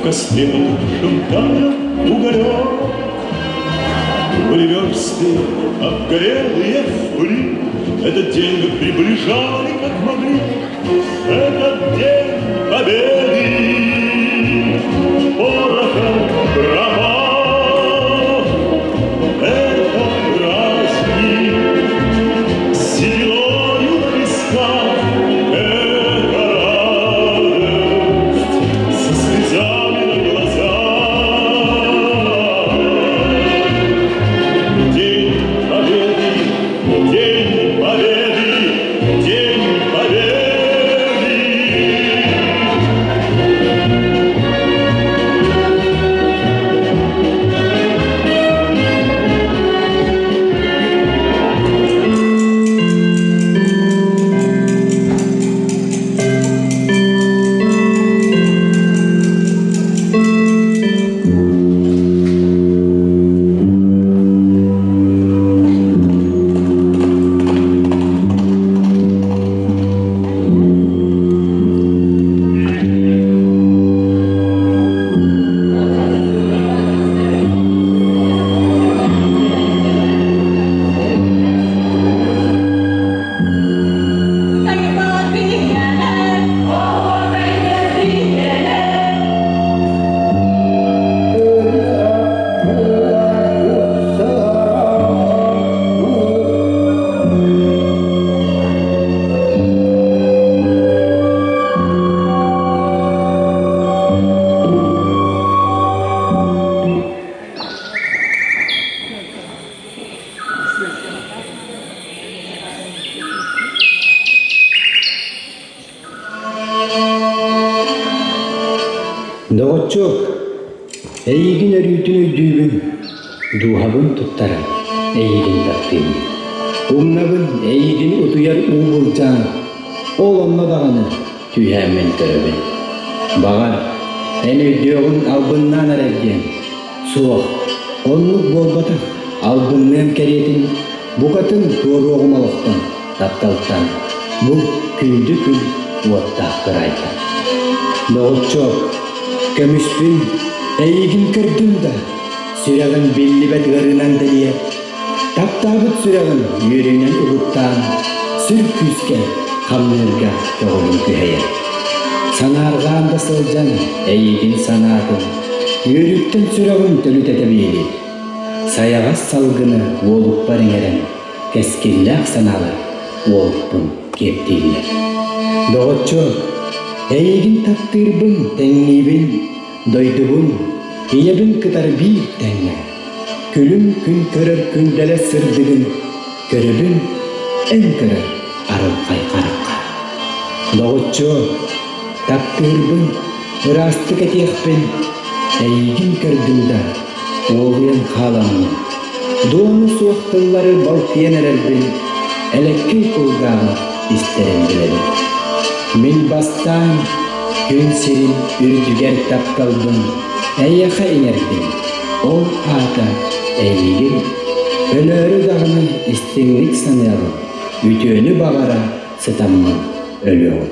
костре потухшем таял уголек. Были версты, обгорелые в пыли, Этот день мы приближали, как могли, Этот день победы. Порохом пропах. Это праздник с сединою на висках, Это радость со слезами на глазах. День Победы, День Победы, День Победы! Доҕоччуок, эйигин өрүүтүн өйдүүбүн, дууһабын туттаран эйигин таптыыбын. Умнабын эйигин утуйар уу былдьаан, ол онно даҕаны түһээммин көрөбүн. Баҕар, эн өйдүөҕүҥ албыннаан эрэр диэн. Суох, оннук буолбатах, албынныам кэриэтин букатын туоруоҕум олохтон, тапталтан, бу күндү күн уоттаах кыраайтан. Доҕоччуок, көмүспүн эйигин көрдүм да, сүрэҕим биллибэт ыарыынан дэлийэр, таптаабыт сүрэҕим үөрүүнэн угуттаан, сүр күүскэ хамныырга көҕүлүн күһэйэр. Санаарҕаан да сылдьан эйигин санаатым, үөрүүттэн сүрэҕим төлүтэтэ биэрир. Сайаҕас салгыны уолукпар иҥэрэн, кэскиллээх санаалар уолукпун киэптииллэр. Доҕоччуок, эйигин таптыырбын тэҥниибин, дойдубун, ийэбин кытары биир тэҥҥэ. Күлүм күн көрөр күндэлэ сырдыгын көрөбүн, эн көрөр арылхай харахха. Доҕоччуок, таптыырбын ыраастык этиэхпин, эйигин көрдүм да, уолуйан хааламмын, дуону суох тыллары балкыйан эрэрбин элэккэй кулгааҕым истэрин билэбин. Мин бастаан күн сирин үрдүгэр тапталбын эйиэхэ иҥэрдим, ол аата эйигин өлөөрү даҕаны истиҥник саныаҕым, үтүөнү баҕара сытаммын өлүөҕүм.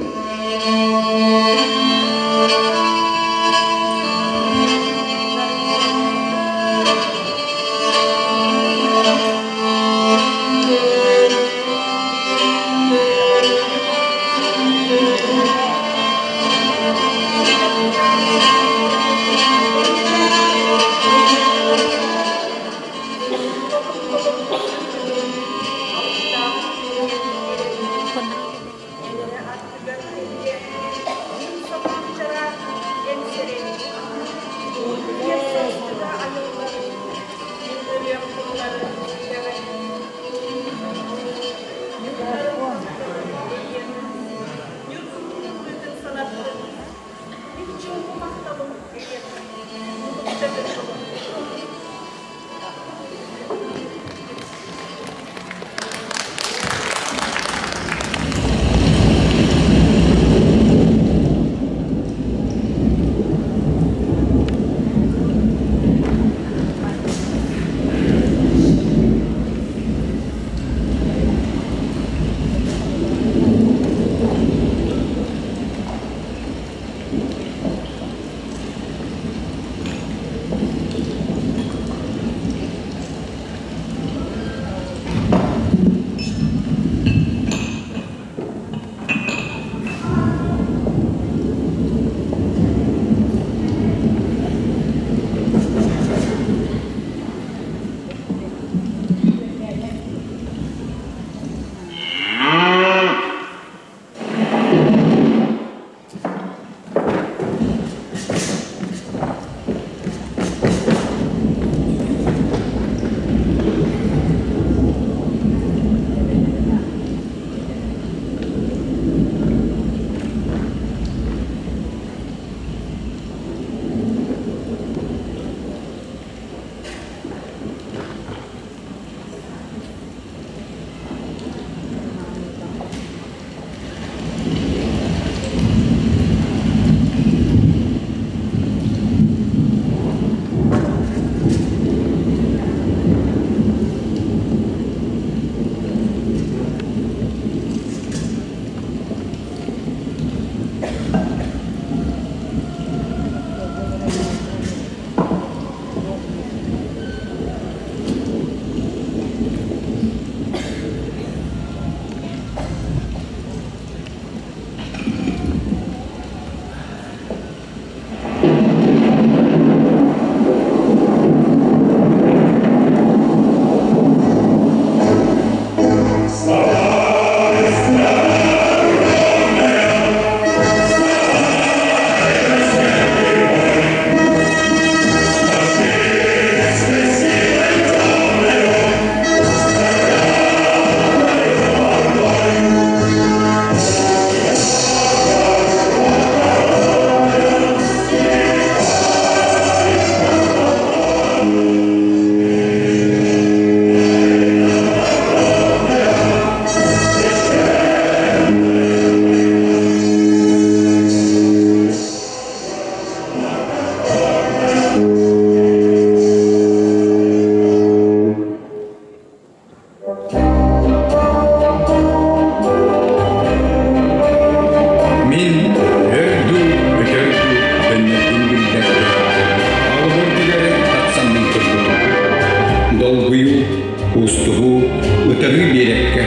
Арыы биэрэккэ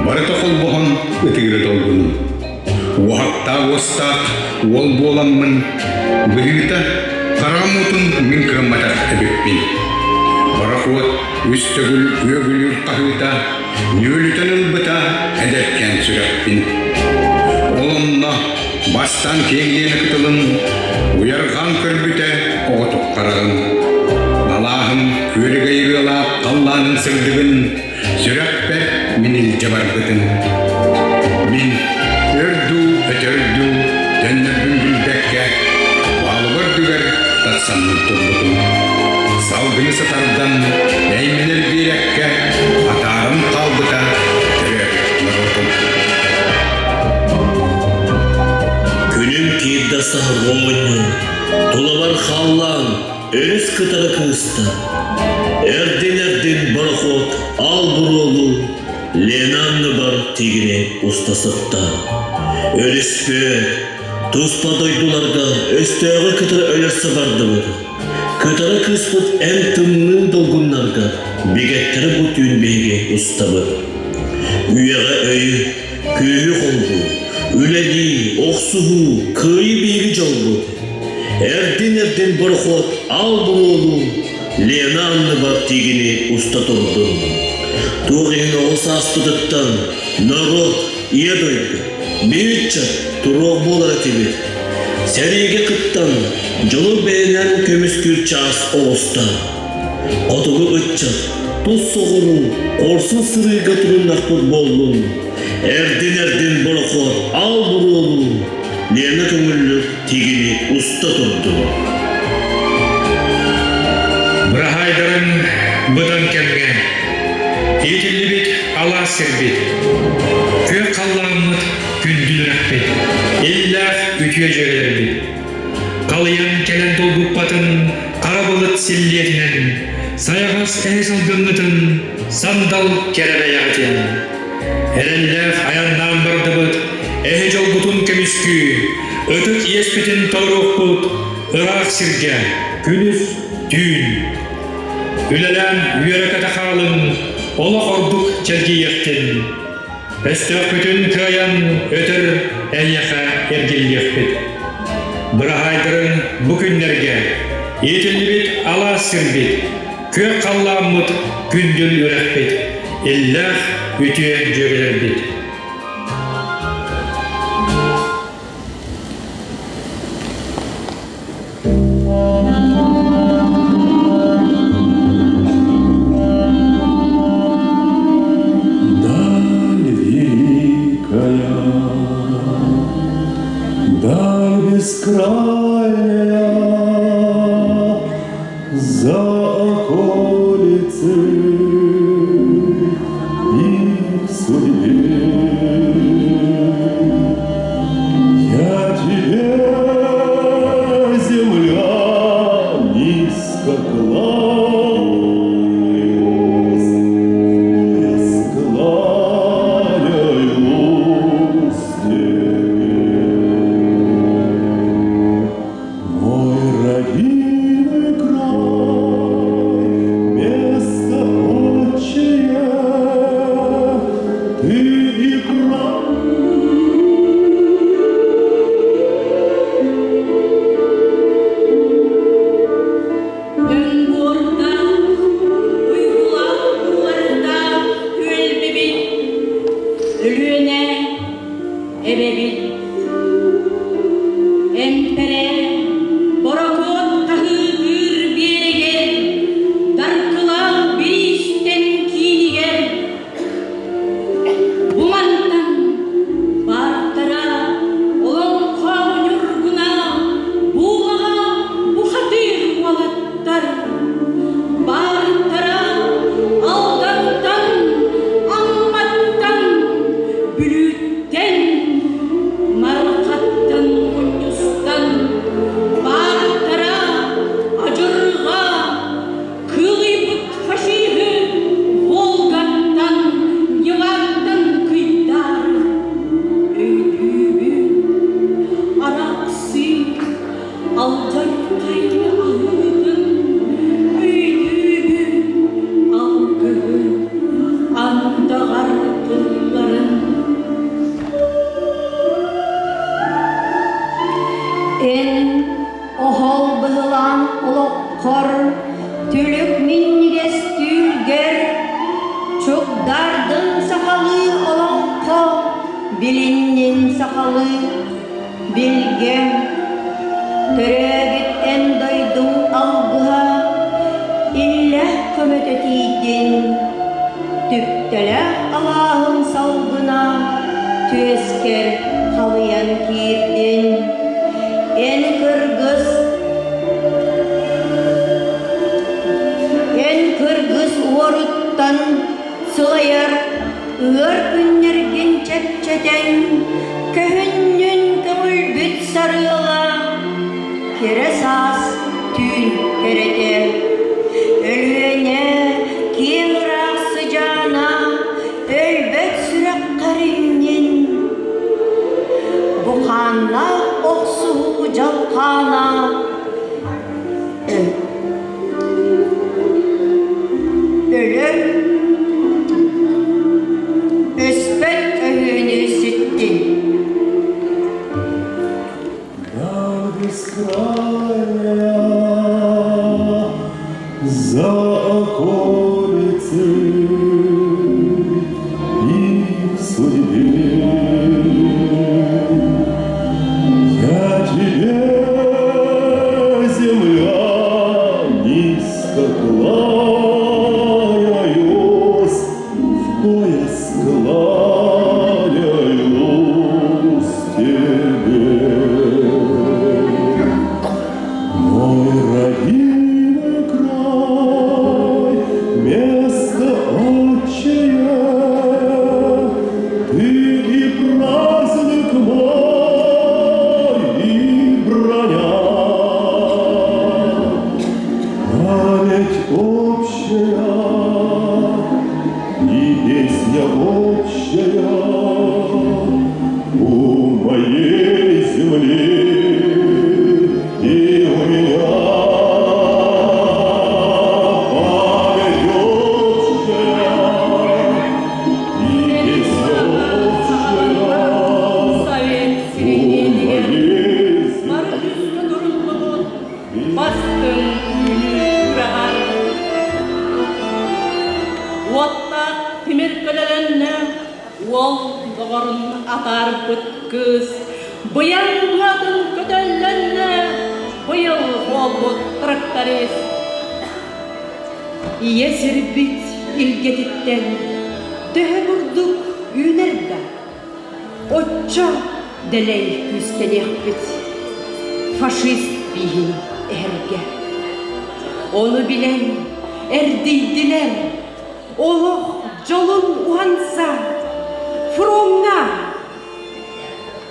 барыта холбоһон ытыыры долгунум. Уоһахтаах уостаах уол буоламмын, быһыыта, хараҕым уутун мин кыамматах эбиппин. Борохуот үс төгүл үөгүлүүр хаһыыта нүөлүтэн ылбыта эдэркээн сүрэхпин. Ол онно бастаан киэҥ Лена кытылын уйарҕаан көрбүтэ оҕотук хараҕын. Балааһым күөрэгэй ырыалаах халлаанын сырдыгын сүрэхпэр мин илдьэ барбытым. Мин өр дуу, өтөр дуу төннөрбүн билбэккэ, палуба үрдүгэр тахсаммын турбутум. Салгыны сытардан, эймэнэр биэрэккэ атааран хаалбыта төрөөбүт норуотум. Күнүм киирдэ саһарҕа оонньуу, тулабар халлаан, өрүс кытара кыыста. Эрдин-эрдин борохуот ал буруолуу Лена анныбар тигини уста сытта. Өрүспүөт, туспа дойдуларга өстөөҕү кытары өлөрсө бардыбыт. Кытары кыыспыт эн тымныы долгуннарга бигэттэри бу түүн биһиги устабыт. Үйэҕэ өйү, күүһү холбуу, үлэлии, охсуһуу, кыайыы биһиги дьолбут. Эрдин-эрдин борохуот ал буруолуу Лена анныбар тиигини уста турдун. Туох иһин оҕо сааспытыттан норуот, ийэ дойду, биир туруох буолар этибит. Сэриигэ кыттан, дьолу бэйэнэн көмүскүүр чаас оҕуста. Хотугу ыччат, тус соҕуруу, хорсун сырыыга туруннахпыт буоллун. Эрдин-эрдин борохуот ал буруолуу, Лена көҥүллүк тигини уста турдун. Быраһаайдарын быдан кэмҥэ иитиллибит алаас сирбит, күөх халлааммыт күндү үрэхпит, иллээх үтүө дьүөгэлэрбит. Халыйан кэлэн долгуппатын хара былыт силлиэтинэн, сайаҕас эһэ сылгыҥҥытын сандал кэрэ бэйэҕитин. Эрэллээх айаннаан бардыбыт, эһи дьолгутун көмүскүү, ытык иэспитин толоруохпут ыраах сиргэ, күнүс, түүн. Үлэлээн үөрэ-көтө хаалыҥ, олох ордук чэлгийиэхтин. Өстөөхпүтүн кыайан өтөр эйиэхэ эргиллиэхпит. Быраһаайдарын бу күннэргэ иитиллибит алаас сирбит, күөх халлааммыт күндүл үрэхпит, иллээх үтүө дьүөгэлэрбит. Даль великая, даль бескрайняя, за околицей и в судьбе. Я тебе, земля, низко кланяюсь, склоняюсь тебе. Мой родимый край, место отчее, ты и край. Өҥ-буордаах, уйгулаах уулардаах түөлбэбит, Өлүөнэ эбэбит. Эмпэрэ борокуот хаһыытыыр биэрэгэр, Даркылаах бириистэн киинигэр Бу мантан баартара олоҥхо ньургуна буулаҕа бухатыыр уолаттар баартара Алдантан, Амматтан, Бүлүүттэн, Мархаттан мунньустан баартара адьырҕа Кыылыйбыт фашиһы Волгаттан, Неваттан кыйдаары өйдүүбүн. Арахсыы алдьархай аһыытын өйдүүбүн. Алгыһы андаарыы. Билиннин сахалыы билгэ, төрөөбүт эн дойдуҥ алгыһа, иллээх көмөтө тиийдин, түптэлээх алааһын салгына түөскэр халыйан киирдин. Эн кыргыс Эн кыргыс уоруттан сылайар ыар күннэргин чэпчэтэн, көһүннүн көҥүлбүт сарыала, кэрэ саас түүн кэрэтэ. Өлүөнэ киэҥ ыраах сыдьаана, өлбөт сүрэххэр иҥнин. Бу хааннаах охсуһуу дьалхаана Өлөр өспөт өһүөнү сүттүн. Да бескрайняя за околицей и в судьбе. Я тебе, земля, низко кланяюсь, в пояс кланяюсь тебе. Мой родимый край, место отчее, ты и праздник мой, и броня. Память общая и песня общая у моей земли и у меня. Память общая и песня общая Совет у сиригиэнигэр моей бары земли. күүскэ туруллубут бастыҥ үүнүү күрэҕэр уоттаах тимир көлөлөннө уол доҕорун атаарбыт кыыс быйаҥ быатын көтөллөннө быйыл буолбут тракторист Ийэ сирбит илгэтиттэн төһө бурдук үүнэр да, оччо дэлэй күүстэниэхпит фашист бииһин эһэргэ. Ону билэн эрдийдилэр, олох дьолун уһанса, фроҥҥа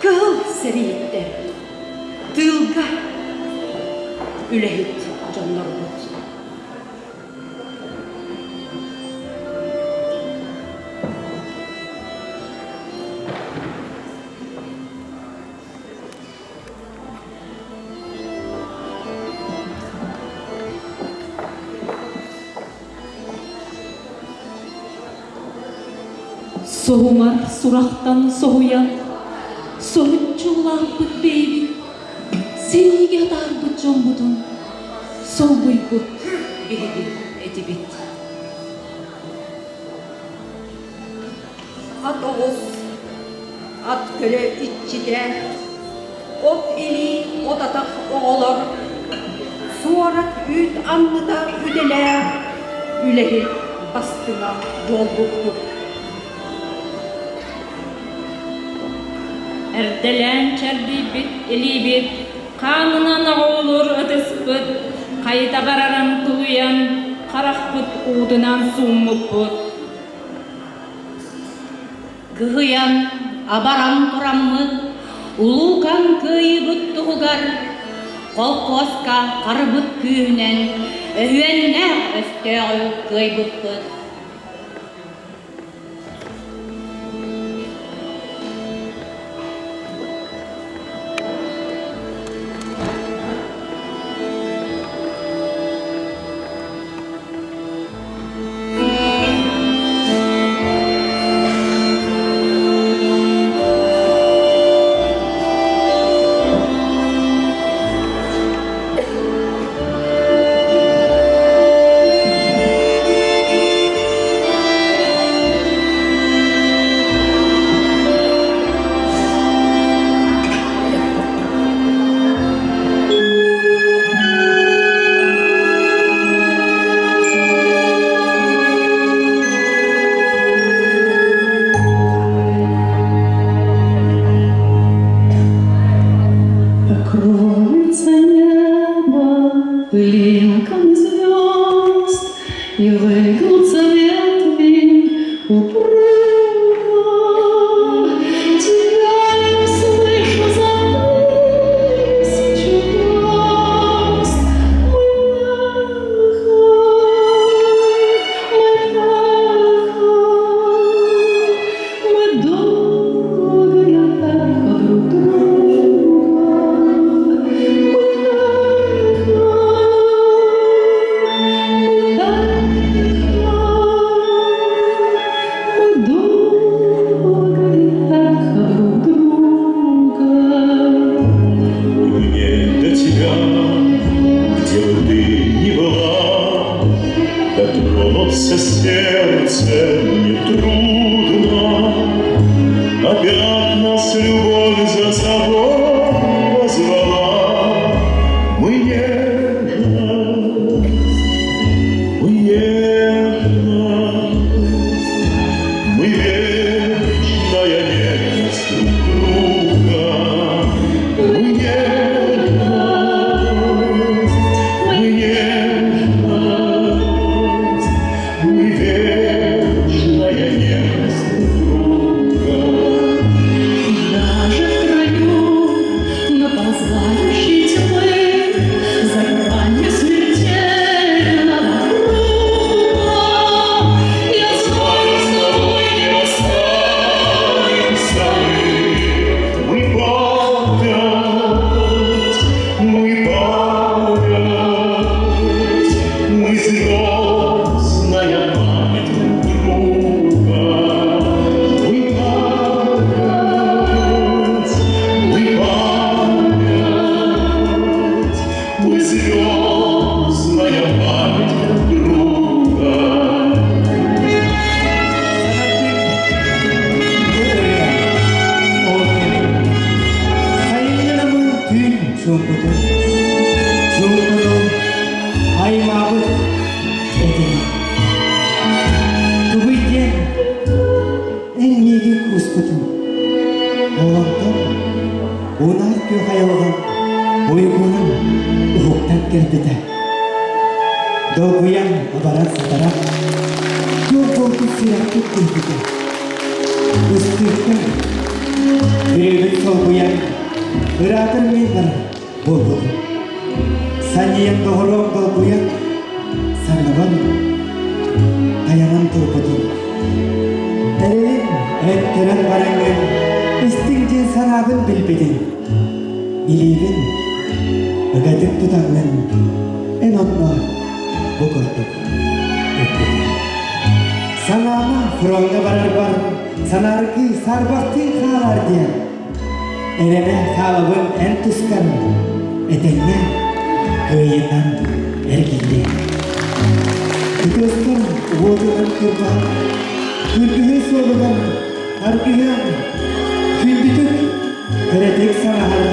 кыһыл сэрииттэр, тыылга үлэһит дьоннорбут. Соһумар сурахтан соһуйан, соһуччу улааппыт бэйэбит сэриигэ атаарбыт дьоммутун солбуйбут биһиги этибит. Ат оҕус, ат көлө иччитэ, от илии, от атах оҕолор, суорат үүт анныта үдэлээх үлэһит бастыҥа буолбуппут. Эрдэлээн чэрдийбит илиибит, хаанынан оҕолуур ытыспыт, хайыта барарын тулуйан, харахпыт уутунан сууммуппут. Кыһыйан, абаран тураммыт, улуукан кыайыыбыт туһугар холкуоска харбыт күүһүнэн өһүөннээх өстөөҕү кыайбыппыт. кууспутум. Ол онтон унаар күөх айылҕам уйгуран уһуктан кэлбитэ. Долгуйан абаран-сатаран туох буолбут сүрэхпит күүрбүтэ. Ыстыыкка бүрүөбүт солбуйан ыраатар мин барар буолбутум. Санньыйан доҕоруом долгуйан санныбын тайанан турбутум. Эрэлим эн көрөн бараҥҥын истиҥ дьиэ санаабын билбитин, илиибин ыгатык тутаҥҥын эн онно бу курдук эппитиҥ. Санаама фроҥҥа барарбар санааргыы саарбахтыы хаалар диэн Эрэнэ хаалабын эн тускар, этэҥҥэ кыайынан эргиллиэ. Ытыспын уотунан кырбаан, күргүһү суолугар аргыһыам, күндүтүк, кэрэтик саҥаһар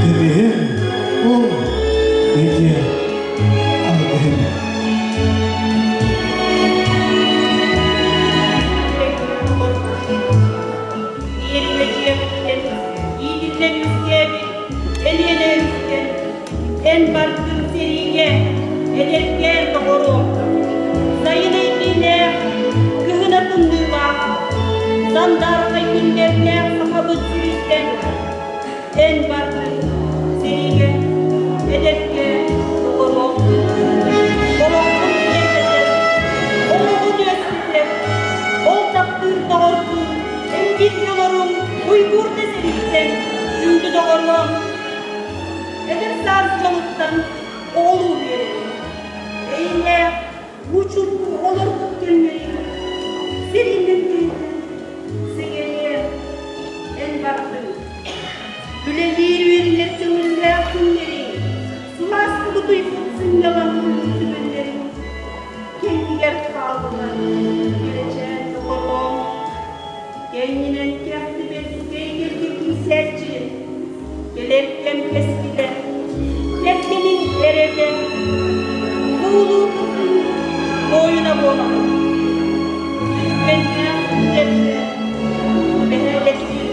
көмүһүм ол үтүө алгыһым. Иэримэ дьиэҕиттэн иитиллэн үөскээбит Элиэнэ өрүстэн эн бардыҥ сэриигэ эдэркээн доҕоруом. Сайын эймиилээх, кыһына тымныылаах, сандаархай күннэрдээх сахабыт сириттэн эн бардыҥ сэриигэ эдэркээн доҕоруом. Олоххун киэргэтэр, олоҕун үөскэтэр, ол таптыыр доҕоргун Эйигин дьолорум уйгур да сэрииттэн күндү доҕоруом, эдэр саас дьолуттан оҕолуу үөрэбин. Эйэлээх, уу-чуумпу олорбут кэмнэрим сир иннин киһитин сэҥэриэ эн бардыҥ. Үлэлиир үөрүнэр көҥүллээх күннэриҥ, сылаас кубутуйбут сынньалаҥ түгэннэриҥ кэннигэр хааллылар кэрэчээн доҕоруом. Кэннинэн кэхтибэт эйгэлгэ киирсээччи, кэлэр кэм кэскилэ, кэргэниҥ эрэлэ, улуу буойуна буолаҕын. Сүргэннээх үлэлэргэ бэһээлэстиир,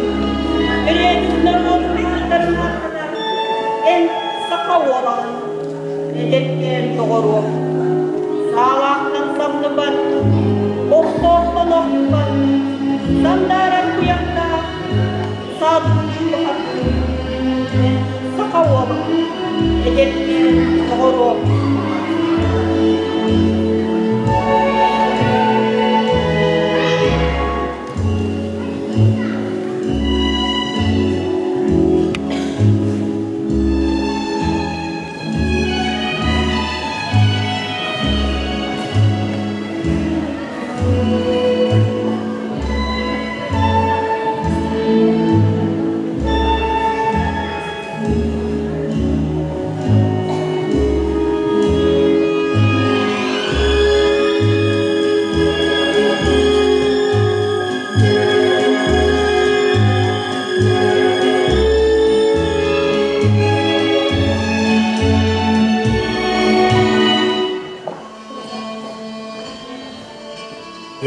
төрөөбүт норуотун ааттарын ааттатар эн саха уолаҕын, эдэркээн доҕоруом. Саалаахтан самныбат, охтоохтон охтубат, сандаарар куйахтаах, саадылыы аттыы, саха уола, эдэркээн доҕоруом.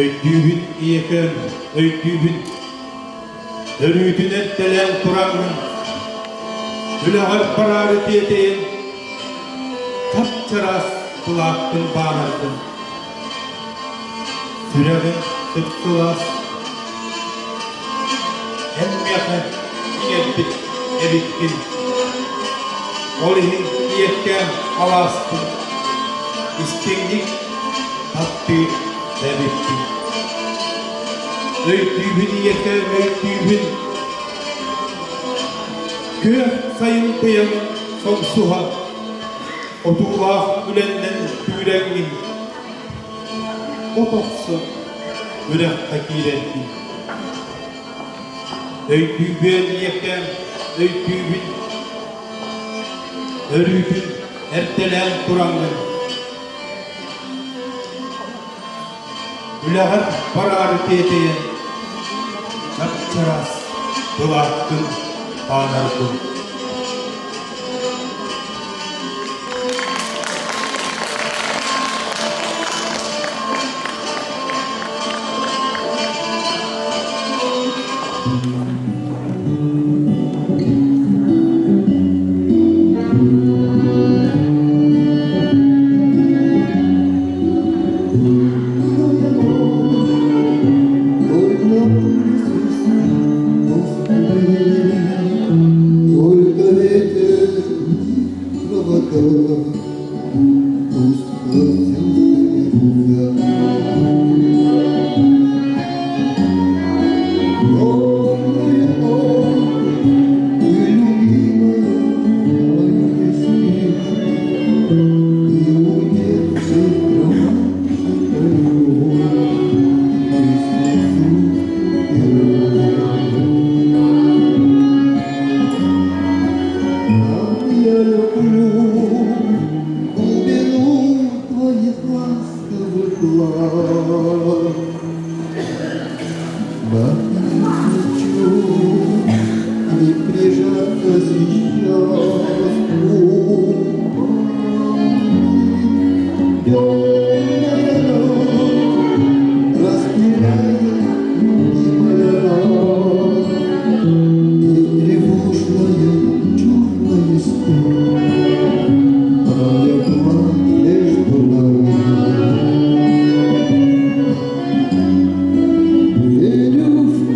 Өйдүүбүн ийэкэм, өйдүүбүн, өрүүтүнэн тэлээн тураҥҥын, үлэҕэр бараары тиэтэйэн, чап-чараас былааппын баанаргын. Сүрэҕим сып-сылаас, эн миэхэ иҥэрбит эбиккин. Ол иһин ийэккээн алааспын истиҥник таптыыр эбиккин. Өйдүүбүн ийэкэм, өйдүүбүн, күөх сайын быйаҥын сомсуһа, отуулаах үлэннэн күүрэҥҥин, от охсон үрэххэ киирэргин. Өйдүүбүөн ийэкэм, өйдүүбүн, өрүүтүн эрдэлээн тураҥҥын, үлэҕэр бараары тиэтэйэн, чап-чараас былааккын баанаргын. Плечу не прижаться сейчас губами. Темная ночь разделяет любимая нас, И тревожная черная степь пролегла между нами. Верю в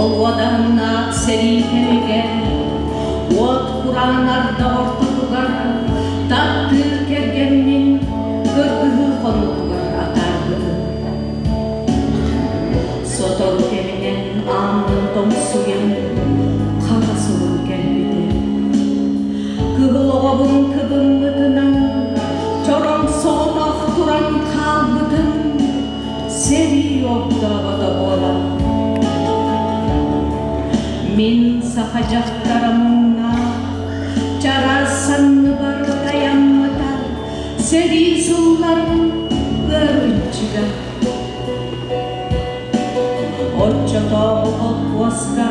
Ол уодаһыннаах сэрии кэмигэр уот кураан арда ортотугар таптыыр кэргэммин кыргыһыы хонуутугар атаарбытым. Сотору кэминэн ааммын тоҥсуйан хара сурук кэлбитэ. Кыһыл оҕобун кыбыммытынан чороҥ соҕотох туран хаалбытым сэрии огдообото буолан. Мин саха дьахтара муҥнаах чараас санныбар тайаммыта сэрии сылларын ыарынчыга. Оччотооҕу холкуоска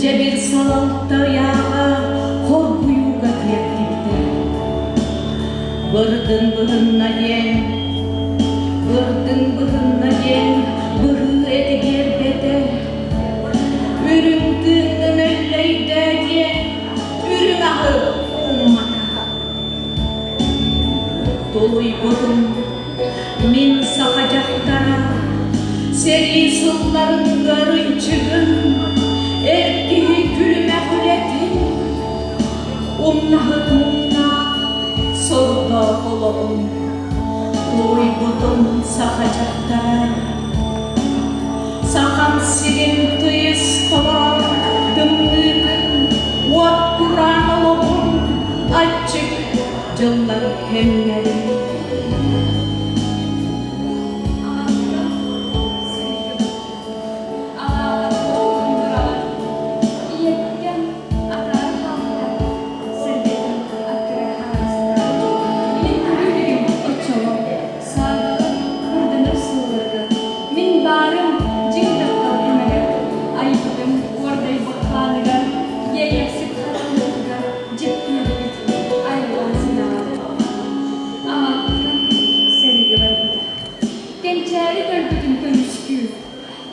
дьэбир салалта ыйааҕа хоргуйууга тиэрдибитэ. Бырдын быһынна диэн, бырдын быһынна диэн быһыы эти биэрбэтэ. Үрүҥ тыыҥҥын өллөйдөө диэн үрүҥ аһы ууммата. Тулуйбутум мин саха дьахтара сэрии сылларын ыарынчыгын, эр киһи күлүмэх үлэтин, умнаһыт муҥнаах сордоох олоҕун тулуйбутум саха дьахтара. Сахам сирин тыйыс толорор тымныытын, уот кураан олоҕун аччык дьыллар кэмнэрин. Ийэттэн атаара хаалбыта, сэргэтин аттыгар хараастаан. Мин көрүү илигим оччоҕо, саадаҕа мурданар суолларга. Мин баарым дьиҥ таптал имэҥэр, айбытым уордайбыт хааныгар, иэйэхсит хараҥатыгар дьиктиэрбит айылҕа симэҕэр. Аҕаттан сэриигэ барбыта. Кэнчээри көрбүтүн көмүскүү,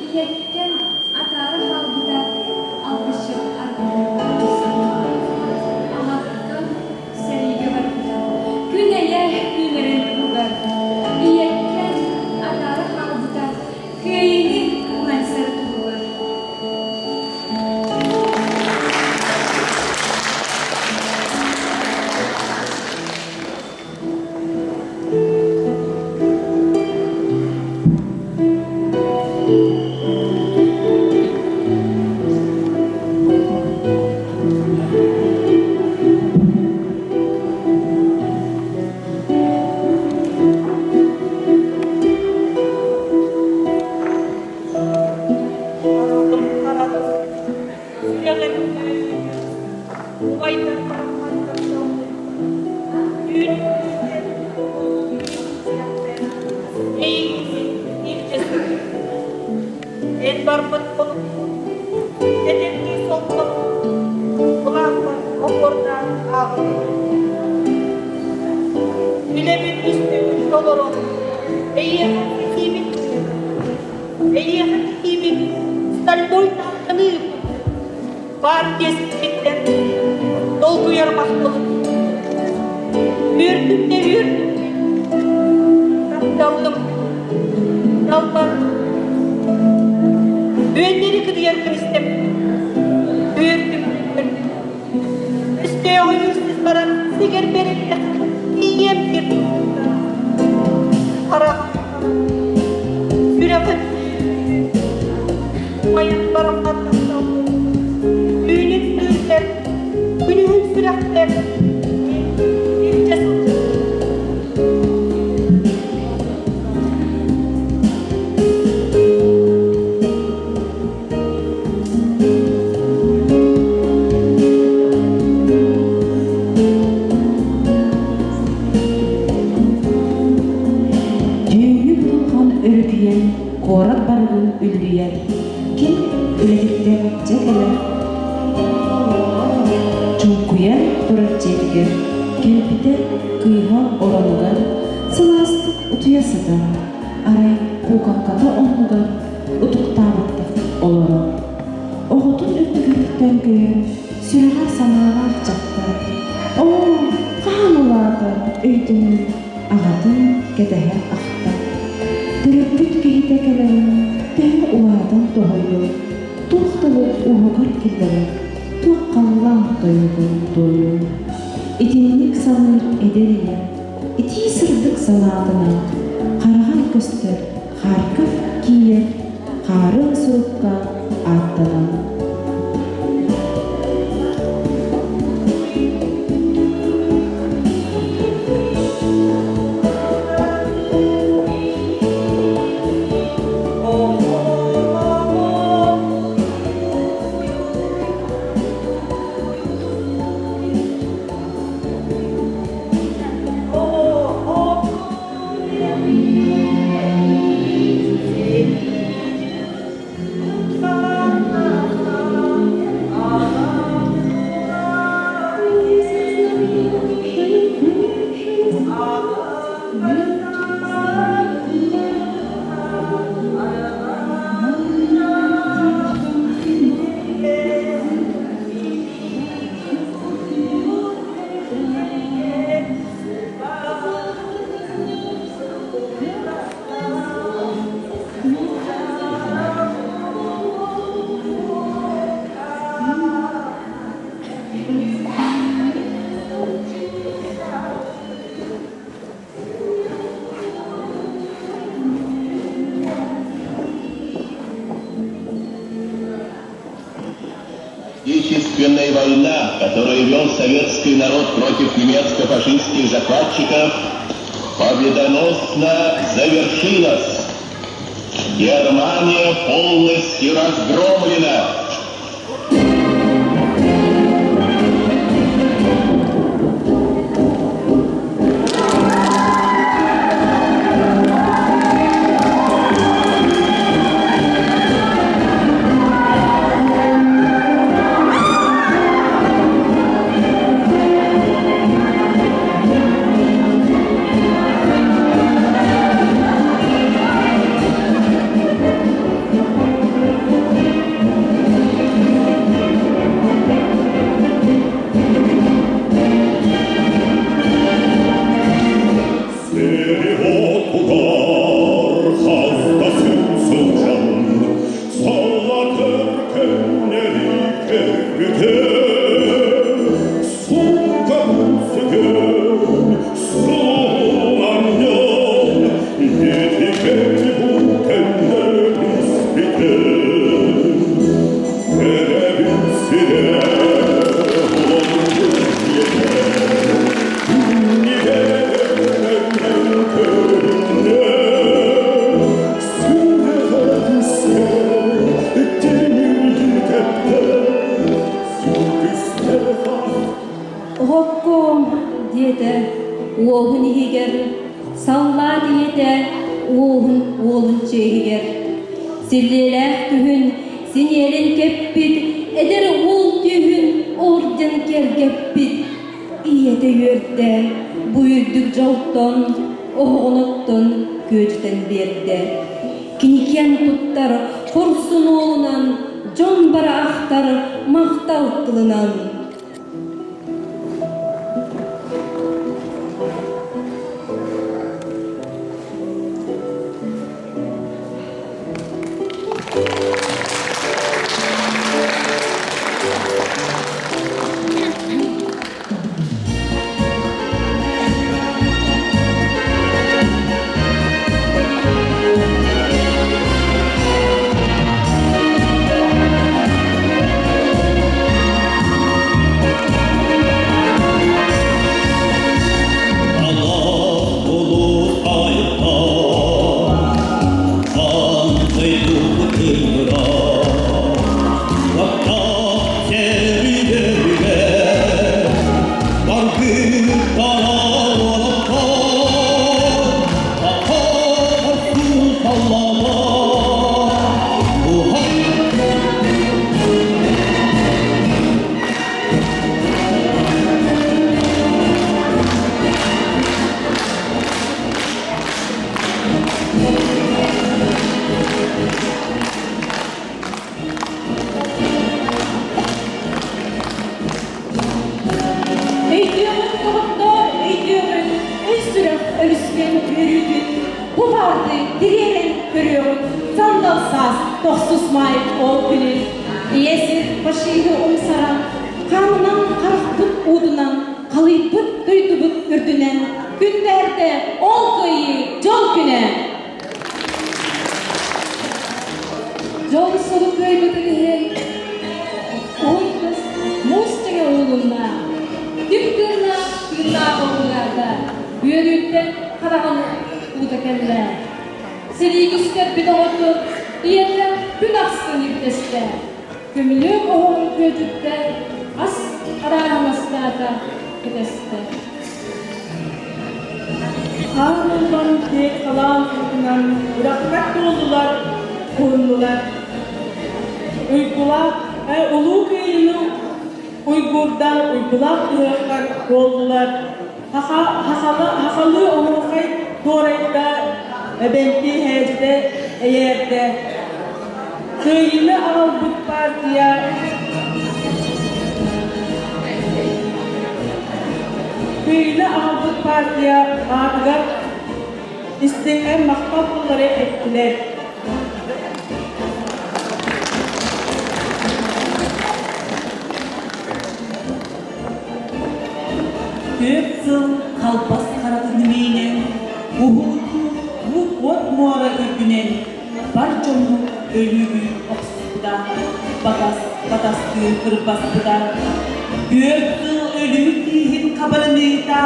Ийэттэн атаара хаалбыта алгысчыт аргыһыгар Аҕаттан сэриигэ барбыта күн эйэ үүнэрин туһугар. Ийэттэн атаара хаалбыта кыайыыны уһансар туһугар. Сүрэҕим убайдар барахсаттар Түүн эйигин илдьэ сылдьар. Эн барбыт хонукпун, этэрдии солкобун, былааммар оһуордаан ааҕабын. Үлэбин үстүүбүн толорон, эйиэхэ тиийбит эйиэхэ тиийбит стальной таҥханыы Партия сититтэн долгуйар махталым. Үөрдүм да үөрдүм. Тапталым, далбар. Үөннэри кыдыйар киристэм. Үөрдүм, үөрдүм. Өстөөҕү үөрсүс баран сигэр бэриллэх тиийиэм сир. Харах, сүрэҕим Умайан бараммат тапталбын, түүнүн түүннэр, күнүһүн сүрэхпэр илдьэ сылдьар. Түүҥҥү будулҕан өрүкүйэн куорат барылын үллүйэр, ким үлэтиттэн дьэ кэлэр, чуҥкуйан турар дьиэтигэр кэлбитэ кыыһа оронугар сылаастык утуйа сытар, арай куукалката оннугар утуктаабыттах олорор. Оҕотун үрдүгэр төҥкөйөн сүрэҕэр санаалаах дьахтар, «Оо, хаһан улаатан өйдөнөн аҕатын кэтэһэ ахтар. Төрөппүт киһитэ кэлэрин төһө улаатан тоһуйуо, туох да уһугар киллэрэр туох халлаан тойугун туойуой? Итинник саныыр эдэр ийэ итии сырдык санаатынан хараҕар көстөр Харьков Киев хаарын сурукка ааттанан. Отечественная война, которую вел советский народ против немецко-фашистских захватчиков, победоносно завершилась. Германия полностью разгромлена. Сири-отугар хаста сылдьан, саллатыр көннөри көрбүтүм. Сукка сүгүн, суланньон, итикен бу көннөр испитим. Көрөбүн сире, олорбут Оһокком, диэтэ уоһун иһигэр, саллаат ийэтэ уоһун уолун чиэһигэр. Силлиэлээх күһүн синиэлин кэппит, эдэр уол түөһүн орден кэргэппит. Ийэтэ үөрдэ, бу үрдүк дьолтон, оһоҕун оттон күөдьүтэн биэрдэ. Кини киэн туттар хорсун уолунан, дьон бары ахтар махтал тылынан. Allah olur ayıptan, Өйдүөҕүн доҕоттоор, өйдүөҕүн, өй-сүрэх өрүскэн үөрүүтүн, бу баарды тириэрэн көрүөҕүн, сандал саас тохсус маай ол күнүн, ийэ сир үрдүнэн күндээрдэ ол кыайыы дьол күнэ! Дьол сылы кыайбытын иһин уһун кыс муус тэҥэ уулунна. Ким тыыннаах тыыннаах уһугаата, үөрүүттэн хараҕын уута кэллэ. Сэрии күстэрбит оҕотун ийэтэ күн ахсын ирдэстэ. Көмүлүөк оһоҕун күөтүттэн ас арааһын астаата, кэтэстэ. Хаан уллан киэҥ халаан уутунан үрэххэр туоллулар, уһуннулар. Уйгулаах, улуу кыайыыны уйгуурдан уйгулаах ыһыахтар буоллулар. Хахалыы оһуохай туорайда, эбэҥки һээдьэтэ эйээрдэ. Кыайыыны аҕалбыт партия Кыайыыны аҕалбыт партия аатыгар истиҥ махтал тыллары эттилэр. Түөрт сыл халбас харатын миинэн, уһуутуу уот муора үрдүнэн бар дьону өлүүгү охсуспута, батас батастыы кырбаспыта. Түөрт сыл өлүү тииһин хабарыныыта,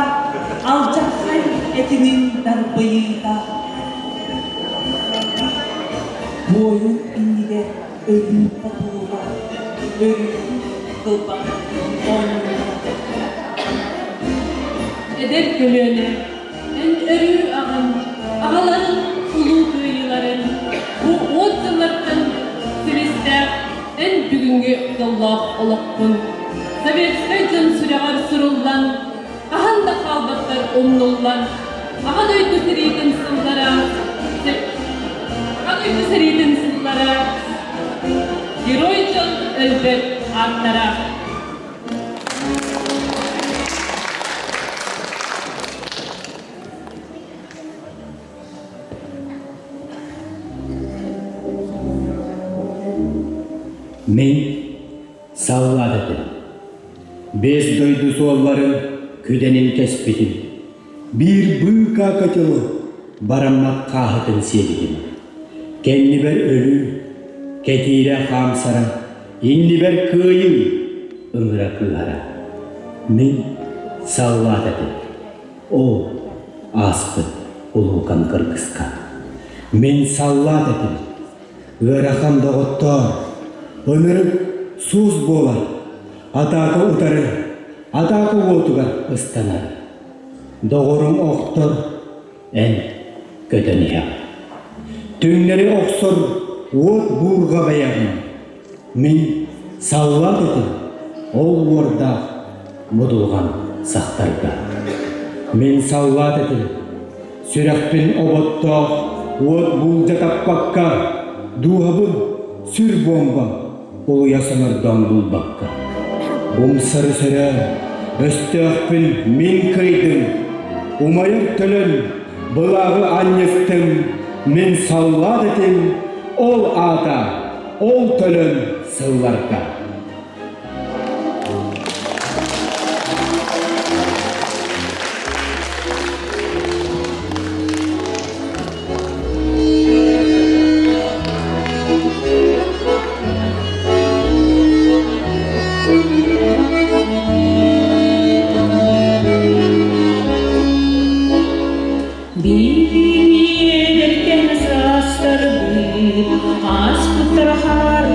алдьархай этиҥин дарбыйыыта. Буойун иннигэр өлүү хотуура, өрүүтүн кылбаҥ оонньуура. Эдэр көлүөнэ эн өрүү аҕын, аҕаларын улуу кыайыыларын бу уот сыллартан силистээх эн бүгүҥҥү дьоллоох олоххун советскай дьон сүрэҕэр суруллан, хаһан да хаалбаттар умнуллан, Аҕа дойду сэриитин сыллара Аҕа дойду сэриитин сыллара герой дьон өлбөт ааттара. Мин саллаат этим. Бэс дойду суолларын күдэнин кэспитим. Биир быыкаа котелу бараммат хааһытын сиэбитим. Кэннибэр өлүү, кэтиирэ хаамсара, иннибэр кыайыы ыҥыра кыыһара. Мин саллаат этим. Ол ааспыт улуукан кыргыска. Мин саллаат этим. Ыарахан доҕоттоор, ынырык суус буолар, атаака утары, атаака уотугар ыстанар. Доҕоруҥ охтор, эн көтөн иһэҕин. Түҥнэри охсор уот буурҕа бэйэҕин. Мин саллаат этим, ол уордаах будулҕан сахтарга. Мин саллаат этим, сүрэхпин оботтоох уот буулдьа таппакка, дууһабын сүр буомба улуйа сонордоон булбакка. Умсары сөрөөн, өстөөхпүн мин кыйдым, умайар төлөн, былааҕы анньыстым, мин саллаат этим, ол аата, ол төлөн сылларга. Биир эркэн саастарбыт ааспыттар хаар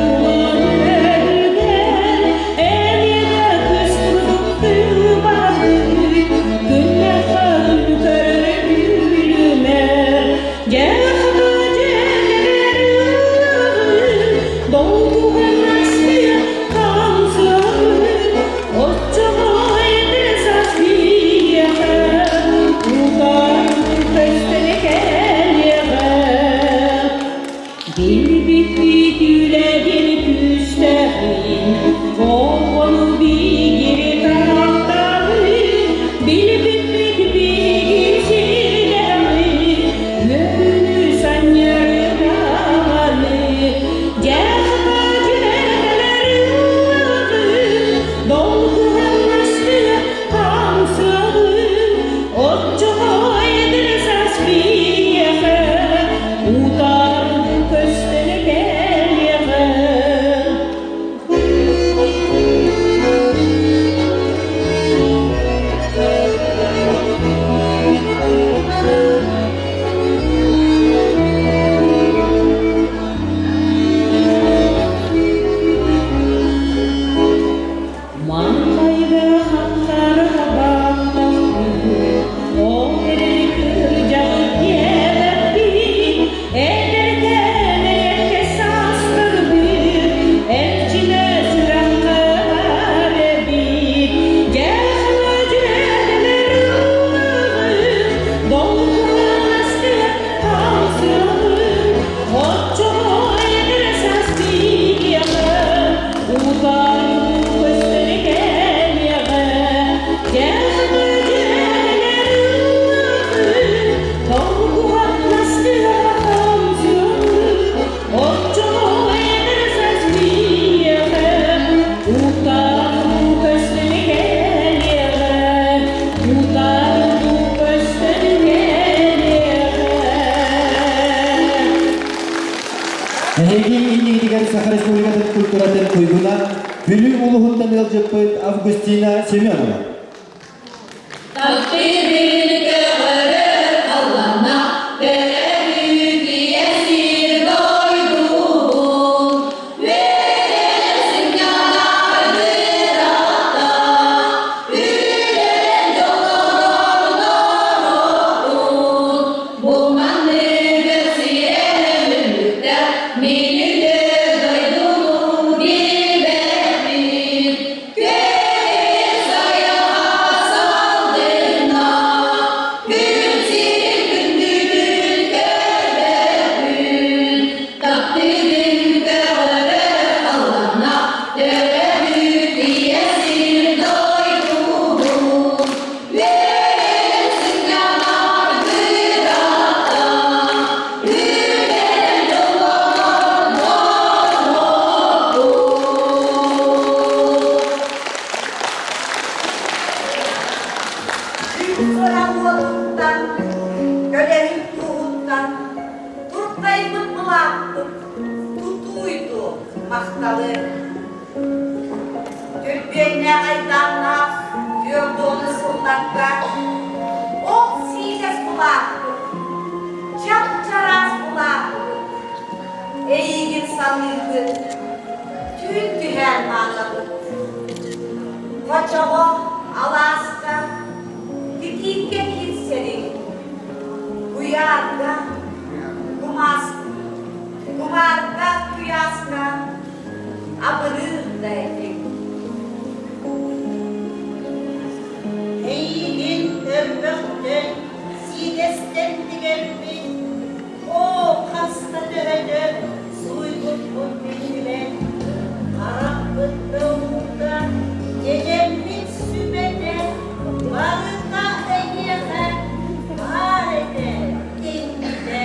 культуратын туйгуна Бүлүү улууһуттан ыалдьыппыт Августина Семенова. Таптыырын көҕөрөр халлаана, төрөөбүт сир дойдубун, үөрэн сынньанар быраата, үлэлэн дьоллонор норуотун, бу маннык сирэ өлбүттэр, мин үтүө дойдуну билбэппин. Күн уотуттан, көлөһүн туоһуттан туртайбыт былааппыт тутуйду махталы. Түрбүөннээх айдааннаах түөрт сылларга ол сиидэс былааппыт, чап-чараас былааппыт Эйигин саныыбыт, түүн түһээн маанабыт. Хочоҕо, алааска, титииккэ киирсэриҥ, куйаарга, кумаас, кумаарга, куйааска абырыыр да этиҥ. Эйигин өрбөхтөн, сиидэстэн тигэрбит Оо, хаста төһөтө сууйбуппун биллибэт, харахпыт да уута, дьэдьэммит сүбэтэ, барыта эйиэхэ баар этэ иҥмитэ.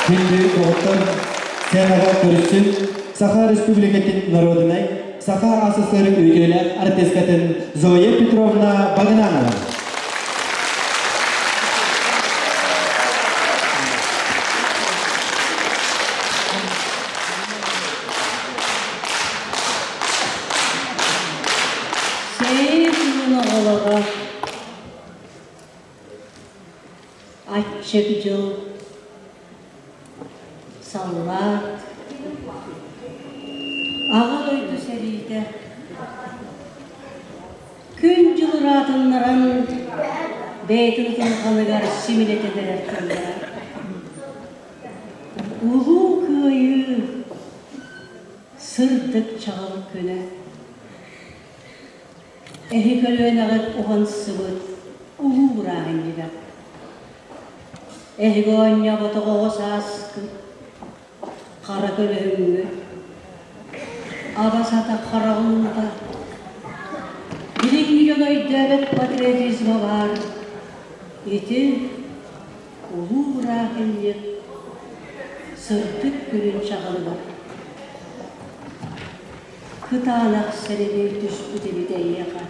Күндү доҕоттор, сценаҕа көрүссүн Саха Республикатын народунай Саха АССР үтүөлээх артисткатын Зоя Петровна Багынанова. Аччык дьыл саллаат Аҕа дойду сэриитэ Күн-дьыл ыраатыннаран бэйэтин ытылҕаныгар симилэтэн эрэр тыллара. Улуу Кыайыы сырдык чаҕыл күнэ. Эһи көлүөнэҕит уһансыбыт улуу бырааһынньыга. Эһиги оонньооботох оҕо сааскыт хара көлөһүҥҥүт, аба-сата хараҕын уута, билиҥҥи дьон өйдөөбөт патриотизма баар. Ити улуу бырааһынньык сырдык күнүн чаҕылыгар кытаанах сэрэбиэй түспүт эбит эйиэхэ,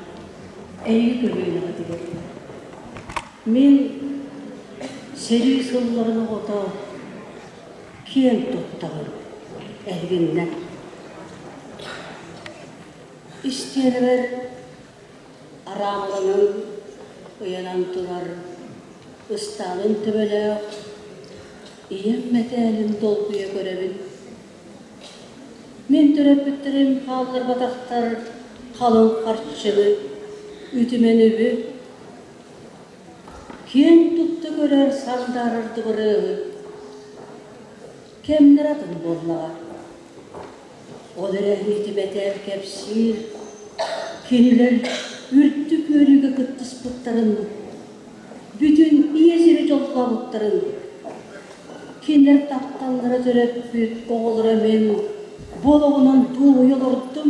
эйиги көлүөнэҕитигэр. Мин сэрии сылларын оҕото киэн туттаҕын эһигиннэ. Истиэнэбэр араамаланан ыйанан турар ыстаалын төбөлөөх ийэм мэтээлин долгуйа көрөбүн. Мин төрөппүттэрим хаалларбатахтар халыҥ харчыны, үтүмэн үбү Киэн тутта көрөр сандаарар дыбарыаһы кэмнэр атын буоллаҕа. Ол эрэн ити мэтээл кэпсиир, кинилэр үрдүк үөрүүгэ кыттыспыттарын, бүтүн ийэ сири дьоллообуттарын, кинилэр тапталлара төрөппүт оҕолоро мин бу олоҕунан дуоһуйа олордум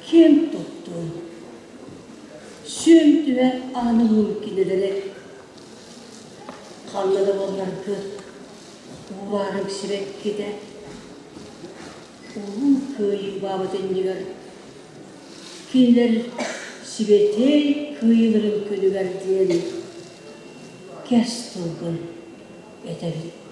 Киэн туттун, сүөм түһэ аанылыын кинилэри ханна да буолларгыт уулаарыҥ сибэккитэ Улуу Кыайыы баабыт иннигэр кинилэр сибэтиэй кыайыыларын күнүгэр диэн кэс тылгын этэбит.